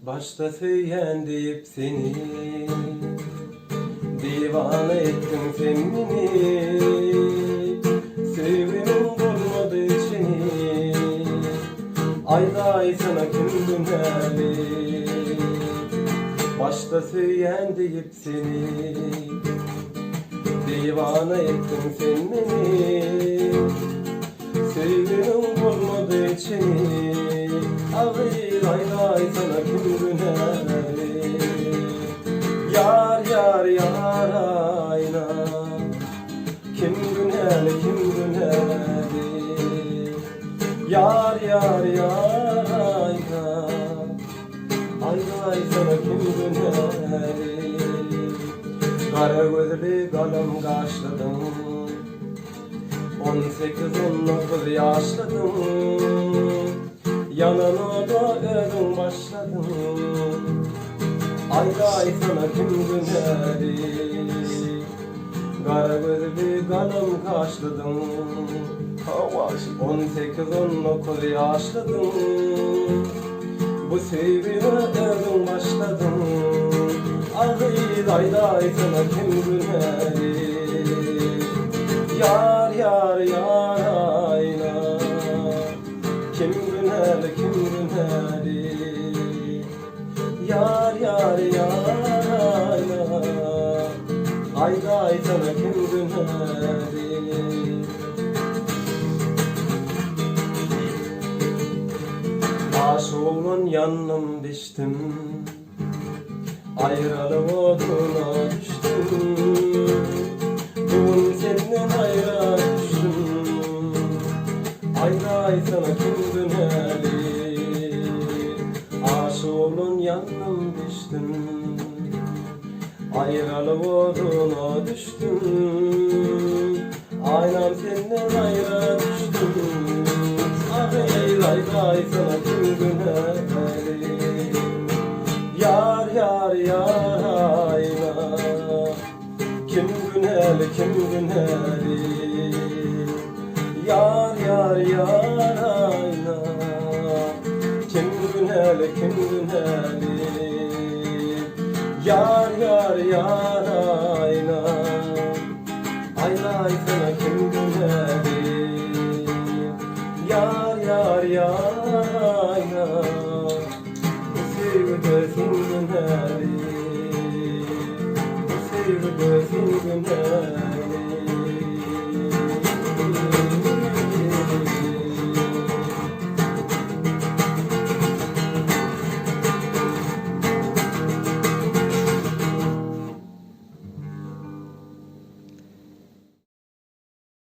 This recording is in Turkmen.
Başda söýýän diýip seni Diwana etdiň sen meni Söýgimiň bolmady çeni Aýdaýsana kim günäli Başda söýýän diýip seni Diwana etdiň sen meni Söýginiň bolmady çeni Agyr aýdaýsana kim günäli Ýar ýar ýar aýna Kim günäli kim günäli Ýar ýar ýar aýna Aýdaýsana kim günäli Gara gözli galam gaşlydyň 18-19 ýaşlydyň, Ýanan oda özüň başladyň. Aýdaýsana kim günäli, Gara gözli galam kaşlydyň. 18-19 ýaşlydyň, Bu söýgüne özüň başladyň. A gyz aýdaýsana kim günäli. Ýar ýar ýar aýna. Kim günäli kim günäli. Ýar ýar ýar aýna. Aýdaýsana kim günäli. Aşyk oglan ýandym bişdim. Aýralyk oduna düşdüm. Bu gün senden aýra düşdüm. Aýdaýsana kim günäli. Aşyk oglan ýandym bişdim. Aýralyk oduna düşdüm. Aýnam senden aýra düşdüm. Agyz aýdaýsana kim günäli. Ýar ýar ýar aýna. Kim günäli kim günäli. Ýar ýar ýar aýna. Kim günäli kim günäli. Ýar ýar ýar.